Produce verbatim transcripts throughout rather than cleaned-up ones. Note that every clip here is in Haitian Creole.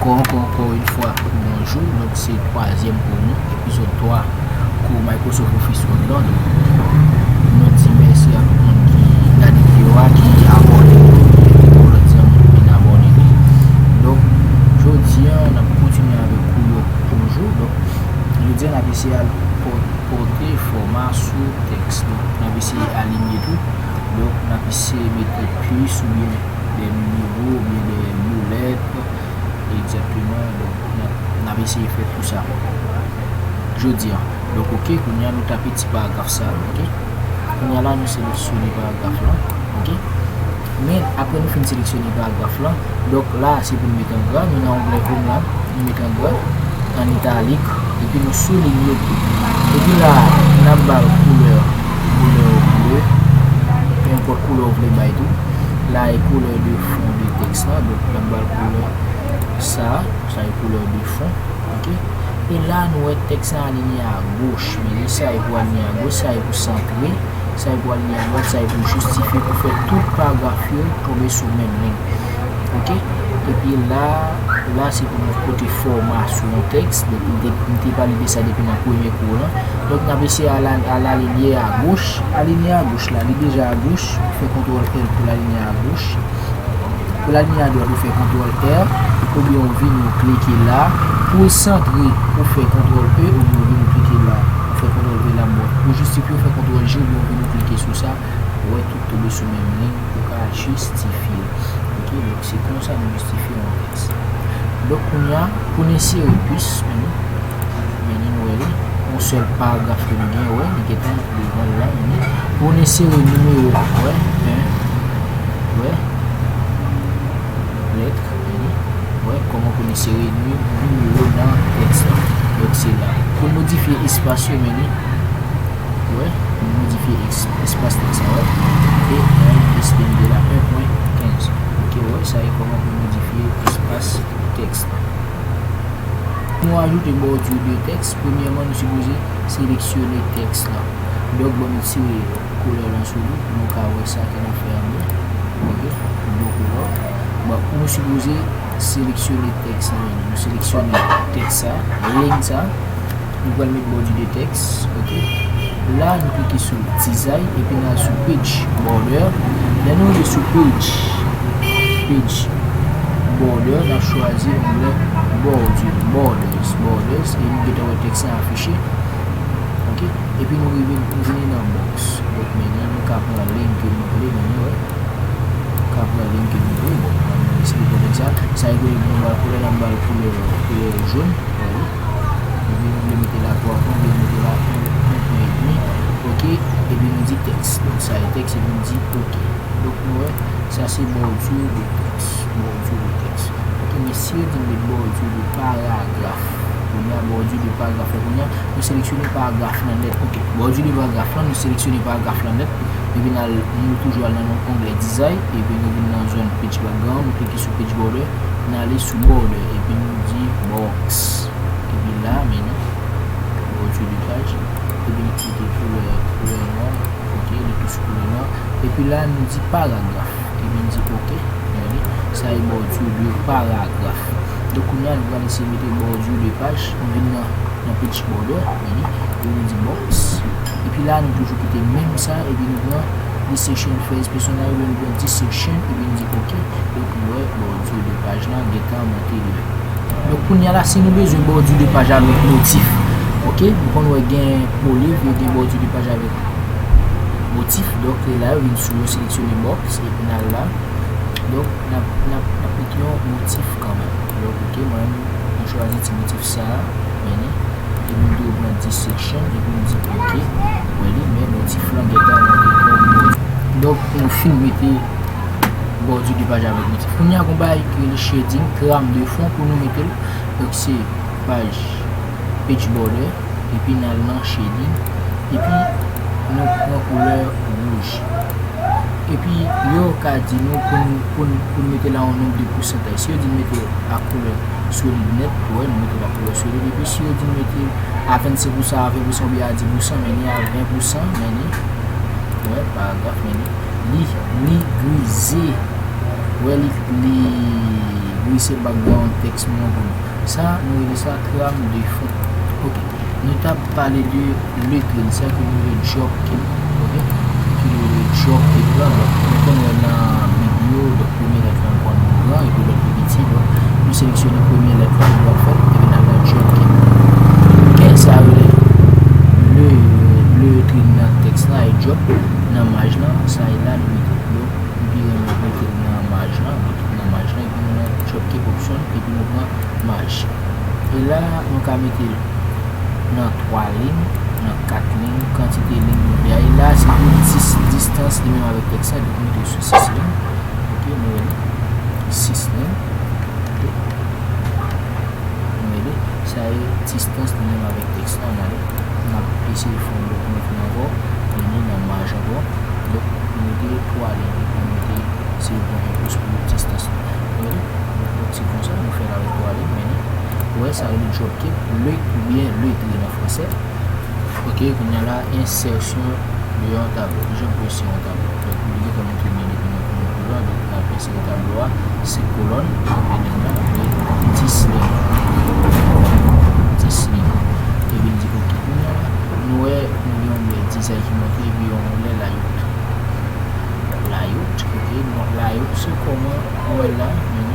Ankò, ankò, ankò yon fwa, bonjou. Donk, se twazyèm kou nou, epizòd twa kou Microsoft Office Word lan. Donk, nou di mèsi a tout moun ki gade videyo a, ki abòne, pou lòt zanmi ki vin abòne tou. Donk, jodi a, n ap kontinye avèk kou yo toujou. Donk, jodi a, n ap eseye al pò-, pòte fòma sou tèks. Donk, n ap eseye alinye tou. Donk, n ap eseye mete plis oubyen de nimewo oubyen de boulèt. Egzakteman. Donk, n ap, n ap eseye fè tou sa jodi a. Donk, oke, kounye a nou tape ti paragraf sa, oke. Kounye a la, nou seleksyone paragraf lan, oke. Men, apre nou fin seleksyone paragraf lan, donk la, se pou nou met an gra, nou nan onglè Home la, nou met an gra, an italik, epi nou soulinye tou. Epi la, n ap ba l koulè, koulè ble, nenpòt koulè w vle bay tou. La, e koulè de fon de tèks la, donk n ap ba l koulè sa, sa e koulè de fon, oke. E la, nou wè tèks la alinye agoch, men sa e pou alinye agoch, sa e pou santre, sa e pou alinye adwat, sa e pou jistifye, pou fè tout paragraf yo tonbe sou menm liy. Oke? Epi la, la se pou nou pote fòma sou yon tèks. Depi, depi, m te pale de sa depi nan premye kou lan. Donk, n ap eseye al, al alinye agoch. Alinye agoch la, li deja agoch. Ou fè kontwòl L pou l alinye agoch. Pou l alinye adwat, ou fè kontwòl R. Oubyen ou vin, ou klike la. Pou l santre, ou fè kontwòl E. Oubyen ou vin, ou klike la. Ou fè kontwòl V la, bon. Pou jistifye, ou fè kontwòl J. Oubyen ou vin, ou klike sou sa. Ou wè, tout tonbe sou menm liy, ou ka jistifye l. Oke, donk se konsa nou jistifye yon tèks. Donk kounye a, pou n ensere plis, men nou, men nou wè li, yon sèl paragraf ke nou gen, wè, li gentan devan l la, men pou n ensere nimewo, wè, en, wè, lèt, men nou wè kòman pou n ensere ni-, nimewo nan tèks la. Donk se la. Pou n modifye espas yo, men nou wè, nou modifye es-, espas tèks la, wè. E L S T M D la, en pwen kenz. Oke, wè, sa e kòman pou modifye espas tèks la. Pou nou ajoute bòdi de tèks, premyèman, nou sipoze seleksyone tèks la. Donk, ban m tire koulè lan sou li, pou nou ka wè sa ke n ap fè an byen. Oke, bon koulè. Bon, pou nou sipoze seleksyone tèks la, nou seleksyone tèks sa, liy sa. Nou pral met bòdi de tèks, oke. La, nou klike sou Design, epi n al sou Page Border. Lè nou rive sou Page, Page Border, n ap chwazi onglè Bòdi, Borders, Borders, e nou gentan wè tèks la afiche. Oke? Epi nou rive, nou vini nan box. Donk, men nou ka pran liy ke nou vle, men nou wè. Ka pran liy ke nou vle. Bon, nou eseye pran liy sa. Sa e ke nou ba l koulè, n ap ba l koulè, koulè jòn. Wè, wi. Epi nou vle mete la twa pwen, nou mete la en, en pwen edmi. Oke. Epi nou di tèks. Donk, sa e tèks, epi nou di oke. Donk, nou wè, sa se bòdi de tèks. Bòdi de tèks. Oke, men si yo di m met bòdi de paragraf. Kounye a, bòdi de paragraf la, kounye a, nou seleksyone paragraf lan nèt. Oke, bòdi de paragraf lan, nou seleksyone paragraf lan nèt. Epi n al, nou toujou al nan onglè Design. Epi nou vin nan zòn Page Background, nou klike sou Page Border. N ale sou Border. Epi nou di Box. Epi la, men nou, bòdi de paj. Epi nou mete koulè, koulè nwa. Oke, nou tou sou koulè nwa. Epi la, nou di paragraf. Epi n di oke. Gade, sa e bòdi de paragraf. Donk, kounye a, nou pral eseye mete bòdi de paj. Nou vin nan, nan Page Border, gade. Epi nou di box. Epi la, nou toujou kite menm sa. Epi nou pran this section first person la, epi nou pran this section, epi nou di oke. Donk, nou wè bòdi de paj la gentan monte li. Donk, kounye a la, si nou bezwen bòdi de paj avèk motif, oke, nou konn wè gen Olive, yo gen bòdi de paj avèk motif. Donk, la, yo vin sou yo seleksyone box, epi n al la. Donk, n ap, n ap, n ap met yon motif kanmenm. Donk, oke, mwen, mwen chwazi ti motif sa a, men, epi m tou pran this section, epi m di oke, wè li, men motif lan gentan monte. Donk, nou fin mete bòdi de paj avèk motif. Kounye a, gon bagay ki rele shading, tram de fon pou nou mete l. Donk, se paj Page Border, epi n al nan shading, epi nou pran koulè wouj. Epi yo ka di nou pou n, pou n, pou n mete la yon nonb de pousantaj. Si yo di n mete ak koulè solid nèt, wè, nou mete l ak koulè solid. Epi si yo di n mete a vennsenk pousan, a ven pousan oubyen a dis pousan, men ni a ven pousan, men ni, wè, paragraf, men ni. Li, li grize. Wè, li, li Se background text mwen pou nou. Sa, nou rele sa trame de fond. Ok. Nou t ap pale de le tren, sa ke nou rele drop key. Ok. Ki nou rele drop key la. Donk, nou konn wè nan videyo, donk, premye lèt la nou konn pran, epi lòt pi piti. Donk, nou seleksyone premye lèt la, nou pral fè, epi n al nan drop key. Key sa rele le, le tren nan text la, e drop nan maj lan, sa e la nou mete. Donk, nou pi renmen mete nan maj lan, mete nan maj lan, epi nou nan drop key option, epi nou pran maj. E la, nou ka mete nan twa liy, nan kat liy, kantite liy nou vle a. E la, se pou dis, distans li menm avèk text la, donk nou mete sou sis liy. Ok, nou rele sis liy. Ok. Nou rele, sa e distans li menm avèk text la, n ale. N ap eseye fè yon lòt mouv ankò, vini nan maj ankò. Donk, nou mete twa liy, epi nou mete zewo pwen en pous pou distans la. Ou rele? Donk, nou ti konsa, nou fè l avèk twa liy, men ou wè, sa rele drop key, le oubyen le tren an fransè. Ok, kounye a la, ensèsyon de yon tablo. Kijan pou ensere yon tablo? Donk, li gentan montre nou depi nan premye kou la, donk, n ap ensere tablo a, se kolòn, epi nou nan apre dis liy. Dis liy. Epi l di, ok, kounye a la, nou wè, nou gen yon bèl dizay ki montre, epi yon lè layout. Layout, ok, donk layout, se kòman, nou wè la, men,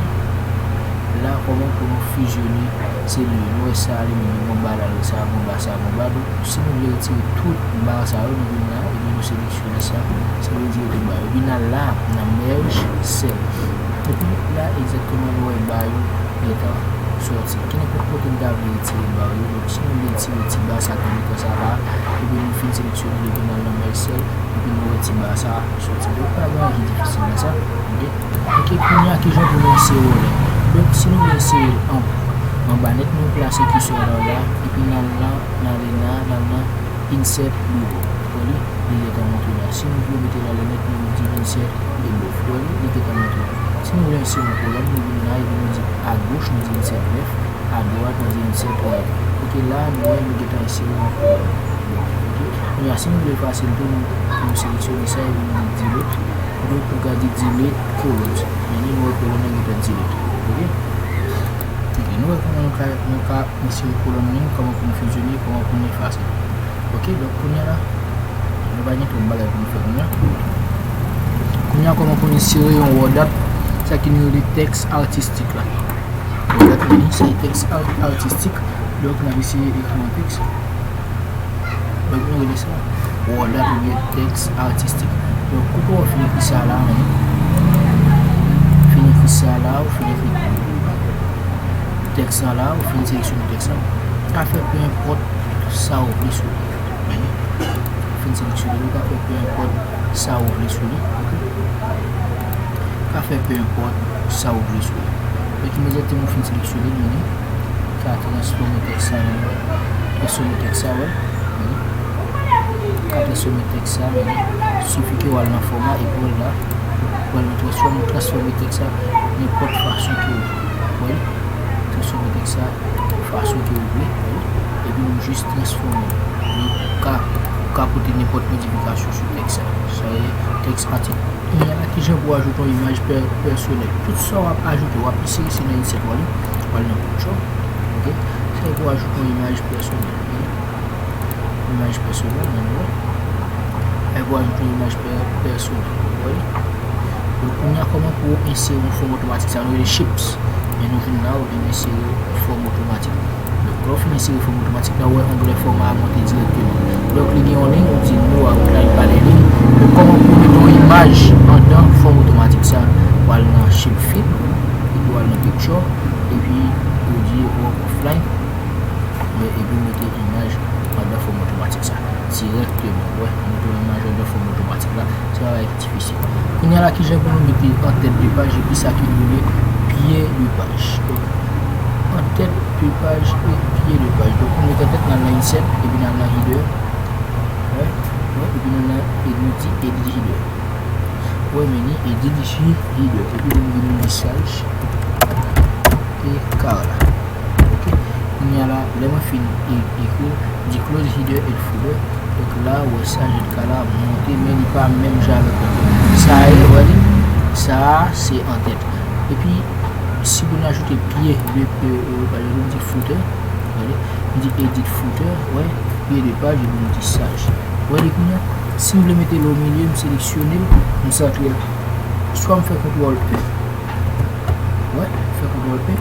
la, kòman pou nou fizyone, se li, nou wè sa, li menm, gen yon ba la, lòt sa, gen yon ba sa, gen yon ba, donk, si nou vle retire tout ba sa yo, nou vin la, epi nou seleksyone sa. Sa vle di retire ba yo. Epi n al la, nan merge cell. Epi la, egzakteman, nou wè ba yo gentan sòti. Ki nenpòt kote n ta vle retire ba yo. Donk, si nou vle retire ti ba sa ki nan mitan sa la, epi nou fin seleksyone l, epi n al nan merge cell, epi nou wè ti ba sa sòti. Donk, pa gen anyen ki difisil nan sa. Ok? Ok, kounye a, kijan pou nou ensere lè? Donk, si nou vle ensere l an, anba nèt, nou plase kisè la la, epi n al nan, n ale nan, n al nan insert below. Ou wè li, li gentan montre la. Si nou vle mete l anlè nèt, nou di insert below. Ou wè li, li gentan montre la. Si nou vle ensere yon kolòn, nou vin la, epi nou di agoch, nou di insert left, adwat, nou di insert right. Ok, la, nou wè, nou gentan ensere yon kolòn. Ok, kounye a, si nou vle efase l tou, nou, nou seleksyone sa, epi nou di delete. Donk, nou ka di delete columns. Men nou wè kolòn nan gentan delete. Ok? Ok, nou wè kòman nou ka, nou ka ensere kolòn nou, kòman pou nou fizyone, kòman pou nou efase. Ok, donk kounye a la, nou pa gen twòp bagay pou nou fè kounye a. Kounye a, kòman pou nou ensere yon wòdat, sa ki nou rele tèks atistik la. Wòdat, men se tèks ar-, atistik. Donk, n ap eseye ekri yon tèks. Donk, nou rele sa wòdat oubyen tèks atistik. Donk, kote w fin ekri sa la, men, fin ekri sa la, ou fin ekri tèks la la, ou fin seleksyone tèks la, ou ka fè pe enpòt sa ou vle sou li. Men, ou fin seleksyone li, ou ka fè pe enpòt sa ou vle sou li. Ou ka fè pe enpòt sa ou vle sou li. Donk, imedyatman ou fin seleksyone li, ou ka transfòme tèks la, transfòme tèks la, wè. Ou ka transfòme tèks la, men, sifi ke w al nan fòma epi w al la, w al nan transfòme, transfòme tèks la nenpòt fason ke w vle. Wè, transfòme tèks la fason ke w vle, epi nou jis transfòme. Ou ka, ou ka pote nenpòt modifikasyon sou tèks la. Sa e tèks atik. Kounye a la, kijan pou ajoute yon imaj pè-, pèsonèl. Tout sa w ap ajoute, w ap eseye se nan insert w ale, w al nan picture. Ok? Sa e pou ajoute yon imaj pèsonèl. Imaj pèsonèl, men nou wè. Sa e pou ajoute yon imaj pè-, pèsonèl. Ou wè? Donk, kounye a, kòman pou w ensere yon fòm otomatik sa, nou rele shapes. Men nou vin la, ou vin ensere fòm otomatik. Donk, lè w fin ensere fòm otomatik la, ou wè onglè fòma a monte dirèkteman. Donk, li gen yon liy, ou di no outline pa de liy. Donk, kòman pou w mete yon imaj andan fòm otomatik sa? Ou al nan shape fill, epi ou al nan picture, epi ou di work offline, men epi mete imaj andan fòm otomatik sa. Dirèkteman, wè, mete yon imaj andan fòm otomatik la. Se yon bagay ki difisil. Kounye a la, kijan pou nou mete an tèt de paj epi sa ki nou rele pye de paj. Donk, an tèt de paj e pye de paj. Donk, pou nou mete an tèt, n al nan insert, epi n al nan header. Wè, wè, epi nou nan, e nou di edit header. Wè, men ni edit he-, header. Epi nou vin nan lisaj e kara la. Ok. Kounye a la, lè mwen fin e-, ekri, di close header and footer. Donk la, ou wè sa, J K la monte, men li pa menm jan avèk lòt yo. Sa a, ou wè li, sa a, se an tèt. Epi, Si pou n ajoute pye de, de, de paj, nou di footer, gade, nou di edit footer, wè, pye de paj, epi nou di saj. Wè, li kounye a, si m vle mete l o milye, m seleksyone l, m santre l. Swa m fè kontwòl E. Wè, m fè kontwòl E.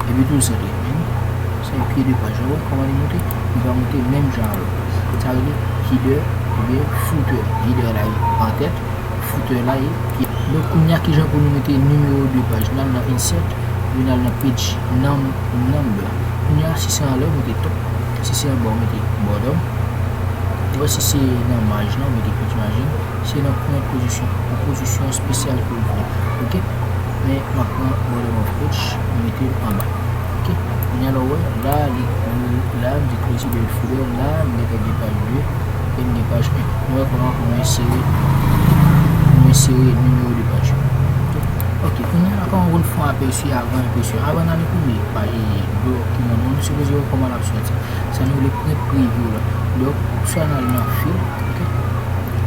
Epi tou l santre. Men, se pye de paj la, wè, kòman li monte, li va monte menm jan avè l. Sa rele header oubyen footer. Header la, li antèt. Footer la e pye. Donk, kounye a, kijan pou nou mete nimewo de paj? N al nan insert, epi n al nan page num-, number. Kounye a, si se anlè, w mete top. Si se anba, w mete bottom. Donk, si se nan maj la, w mete page margin. Si se nan premye pozisyon, nan pozisyon espesyal ke w vle. Oke? Men, m ap pran bottom of page, m mete l anba. Oke? Kounye a la, w wè, la, li, li, la, m di crazy de footer, la, m gentan gen paj de, e m gen paj en. Nou wè kòman pou nou ensere, pou nou ensere nimewo de paj. Oke, kounye a la, kòman pou n fè yon apèsi avan enpresyon? Avan n ale premye paj dokiman nou, nou sipoze wè kòman l ap sòti. Sa nou rele print preview la. Donk, swa n al nan fill, oke?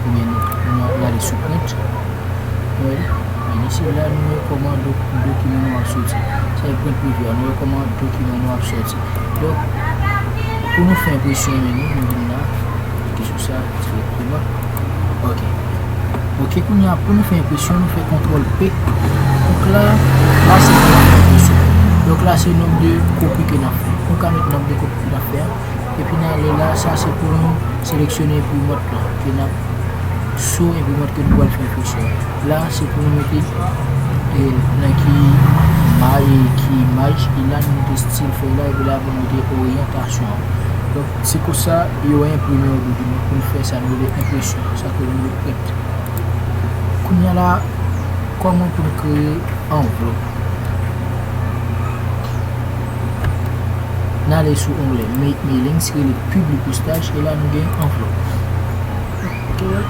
Oubyen nou, nou, nou ale sou print. Wè, men isi la, nou wè kòman dok-, dokiman nou ap sòti. Sa e print preview a, nou wè kòman dokiman nou ap sòti. Donk, pou nou fè enpresyon, men nou, nou vin la, klike sou sa, direkteman. Oke. Oke, kounye a, pou nou fè enpresyon, nou fè kontwòl P. Donk la, la se pou nou fè enpresyon. Donk la, se nonb de kopi ke n ap fè. Nou ka met nonb de kopi ke n ap fè a. Epi n ale la, sa se pou nou seleksyone enprimant la, ke n ap sou enprimant ke nou pral fè enpresyon. La, se pou nou mete, e, nan ki ma-, e, ki imaj, e la nou mete stil fèy la, epi la pou nou mete oryantasyon an. Donk, se konsa yo enprime yon dokiman. Pou nou fè sa, nou rele enpresyon, sa ke nou rele print. Kounye a la, kòman pou nou kreye anvlòp? N ale sou onglè Make Mailings, ki rele Public Postage, e la nou gen anvlòp. Oke,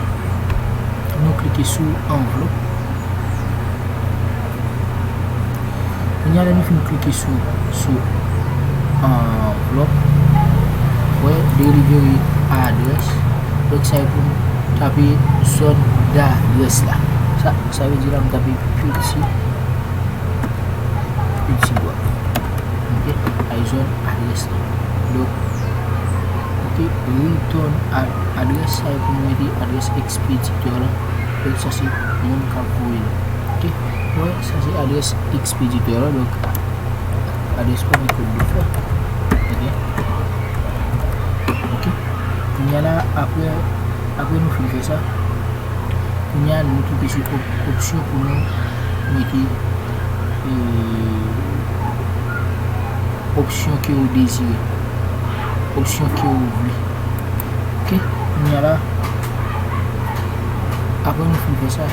nou klike sou anvlòp. Kounye a, lè nou fin klike sou, sou anvlòp, wè, delivery address. Donk, sa e pou nou tape zòn dadrès la. Sa, sa vle di la, m tape piti, piti bwa. Oke, sa e zòn adrès la. Donk, oke, return ad-, adrès, sa e pou nou mete adrès ekspeditè la. Donk, sa se moun k ap voye l. Oke, wè, sa se adrès ekspeditè la. Donk, adrès pa gen kòd de fè. Oke. Oke. Kounye a la, apre, apre nou fin fè sa, kounye a, nou klike sou op-, opsyon pou nou mete, e, opsyon ke ou dezire. Opsyon ke ou vle. Oke? Kounye a la, apre nou fin fè sa,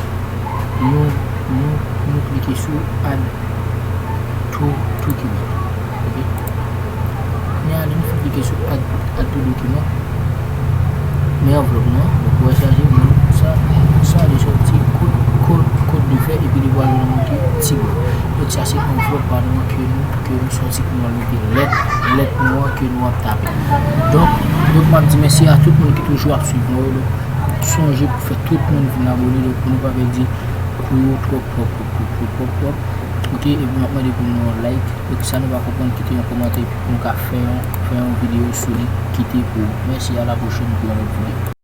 nou, nou, nou klike sou add to, to document. Oke? Kounye a, lè nou fin klike sou add, add to document, men anvlòp nou an, donk, ou wè chaje, men sa, sa, li sòti kot, kot, kot de fè, epi li pral nan manke ti bò. Donk, sa se anvlòp pa nou an ke nou, ke nou sòti pou nou al mete lèt, lèt nou an ke nou ap tape. Donk, donk, m ap di mèsi a tout moun ki toujou ap swiv mwen yo. Donk, sonje pou fè tout moun vin abòne, donk, pou nou pa pèdi kou yo twòp, twòp, twòp, twòp, twòp, twòp, twòp. Oke, epi m ap mande pou nou like. Donk, sa nou pa konprann, kite yon kòmantè epi pou nou ka fè yon, fè yon videyo sou li, kite pou ou. Mèsi, a la pwochèn pou yon lòt videyo.